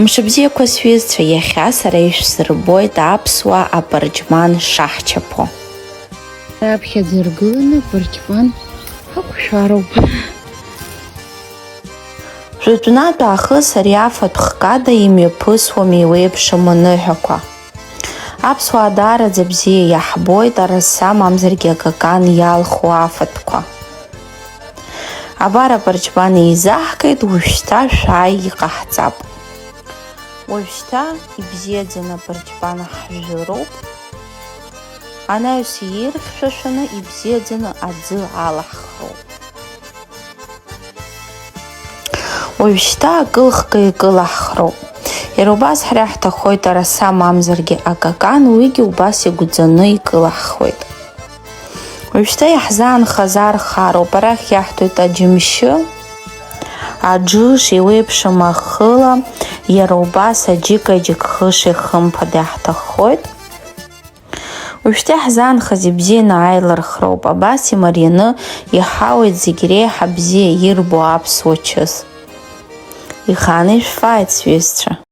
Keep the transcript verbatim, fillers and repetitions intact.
Мшыбзиақәа, сҩызцәа, иахьа сара ишәсырбоит аԥсуаа апарчман шаҳчаԥо. Раԥхьаӡа иргыланы апарчман ҳақәшәароуп. Жәытәнатә аахыс ари афатә хкада имҩаԥысуам еиуеиԥшым аныҳәақәа. Аԥсуаа даараӡа бзиа иаҳбоит араса мамзаргьы акакан иалху афатәқәа. Абар апарчман еизаҳгеит, уажәшьҭа шәааи иҟаҳҵап. Уажәшьҭа ибзиаӡаны апарчман ҳжәыроуп. Анаҩс ирхьшәашәаны ибзиаӡаны аӡы алаҳхроуп. Уажәшьҭа акылхга икылаҳхроуп. Иара убас ҳара иаҳҭаххоит араса мамзаргьы акакан, уигьы убас игәӡаны икылаҳхуеит. Уажәшьҭа иаҳзаанхаз архароуп, арахь иаҳҭоит аџьымшьы, аџыш, еиуеиԥшым ахыла, иара убас аџьыка-џьыкхыша хымԥада иаҳҭаххоит. Уажәшьҭа иаҳзаанхаз ибзианы аилырхроуп, абас имарианы иҳауеит зегь реиҳа бзиа ирбо аԥсуа чыс. Иханы ишәфааит, сҩызцәа!